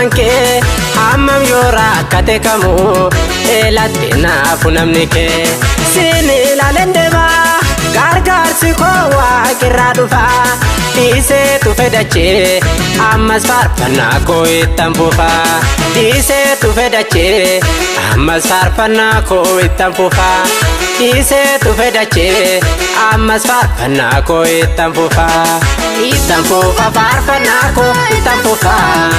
Ilmaan kee hammam yoo rakkate kamuu eelatti naafu namni kee. Siin ilaaleen deemaa gargaarsi koo waaqirraa dhufaa dhiiseetu fedhachee ammas faarfannaa koo ittan fufaa dhiiseetu fedhachee ammas faarfannaa koo ittan fufaa dhiiseetu fedhachee ammas faarfannaa koo ittan fufaa ittan fufa faarfannaa koo ittan fufaa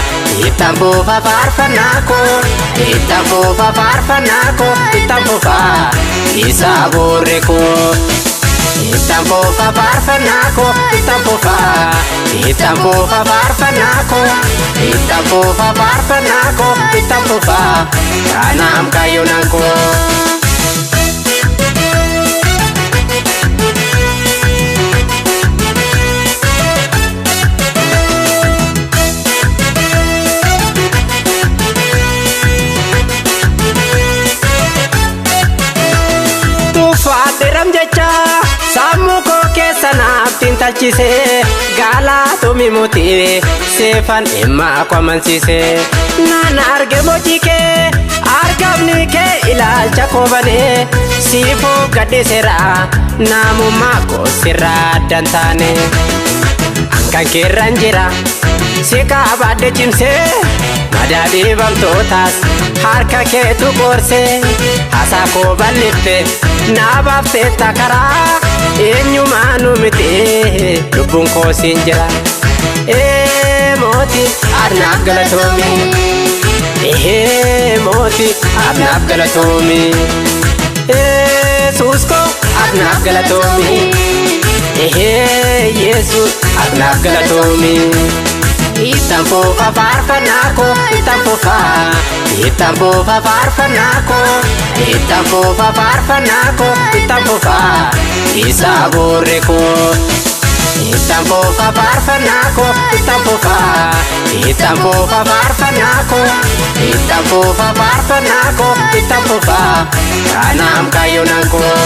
ittan fufa faarfannaa koo ittan fufa faarfannaa koo ittan fufaa isaa boorre koo. Ittan fufa faarfannaa koo ittan fufaa ittan fufa faarfannaa koo ittan fufa faarfannaa koo ittan fufaa kanaaf kaayyoonaan koo. Tuffaadheeram jecha sammuu koo keessa naaf xiinxalchise gaalaatoomi mootii seefan dhimma koo amansiise. Naan arge hojii kee argamni kee ilaalcha koo banee siifoo gadhiiseera namummaa koo sirraa addan taane. Ankan keerran jira si kaabadde cimsee madaa dhiibamtootaas harka keetu qorsee haasaa koo bal'ifte naa baaftee takaraa eenyumaa nu miti lubbuun koo siin jira. Ee mootii anaaf galatoomi. Ee mootii anaaf galatoomi. Yesuus koo anaaf galatoomi. Ee Yesuus anaaf galatoomi. Ittan fufa faarfannaa koo ittan fufaa ittan fufa faarfannaa koo ittan fufa faarfannaa koo ittan fufaa isaa boorre koo. Ittan fufa faarfannaa koo ittan fufaa ittan fufa faarfannaa koo ittan fufa faarfannaa koo ittan fufaa kanaaf kaayyoonaan koo.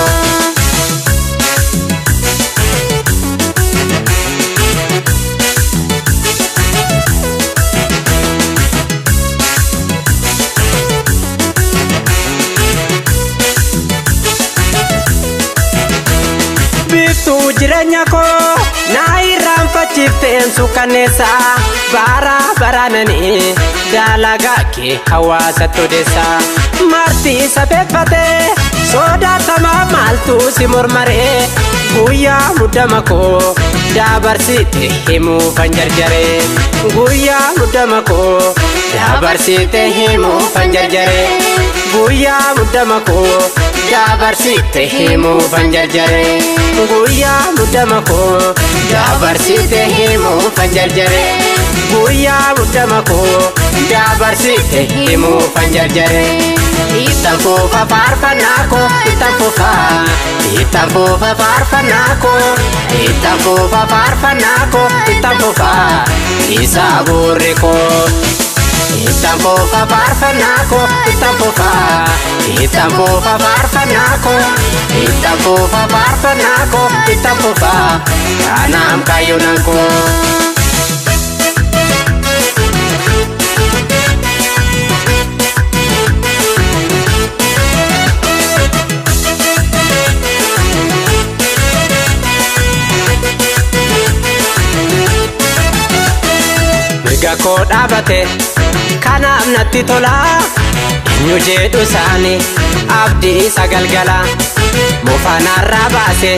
Biiftuu jireenya koo na irraanfachiifteen suukanneessa bara baraananii dalagaa kee hawaasatti odeessa. Marti safeeffatee sodaatamaa maaltu si mormaree guyyaa muddama koo dabarsite himuufan jarjaree guyyaa muddama koo dabarsite himuufan jarjaree guyyaa muddama koo dabarsite himuufan jarjaree guyyaa muddama koo dabarsite himuufan jarjaree guyyaa muddama koo dabarsite himuufan jarjaree. Ittan fufa faarfannaa koo ittan fufaa ittan fufa faarfannaa koo ittan fufa faarfannaa koo ittan fufaa isaa boorre koo. Ittan fufa faarfannaa koo ittan fufaa ittan fufa faarfannaa koo ittan fufa faarfannaa koo ittan fufaa kanaaf kaayyoonaan koo. Mirga koo dhaabate kanaaf natti tola eenyu jedhu isaanii abdii isa galgala mufaanaarraa baase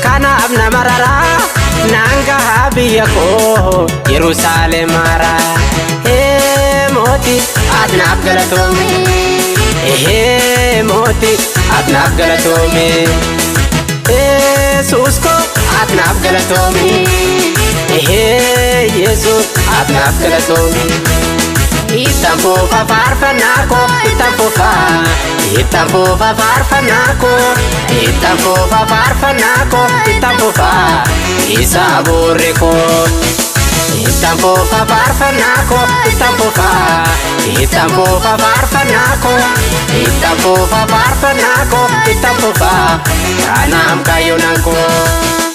kanaaf nama raraa naan gahaa biyya koo Yerusaalem haaraa. Ee mootii ati naaf galatoomi. Ee mootii ati naaf galatoomi. Yesuus koo ati naaf galatoomi. Ee Yesuus ati naaf galatoomi. Ittan fufa faarfannaa koo ittan fufaa ittan fufa faarfannaa koo ittan fufa faarfannaa koo ittan fufaa isaa boorre koo. Ittan fufa faarfannaa koo ittan fufaa ittan fufa faarfannaa koo ittan fufa faarfannaa koo ittan fufaa kanaaf kaayyoonaan koo.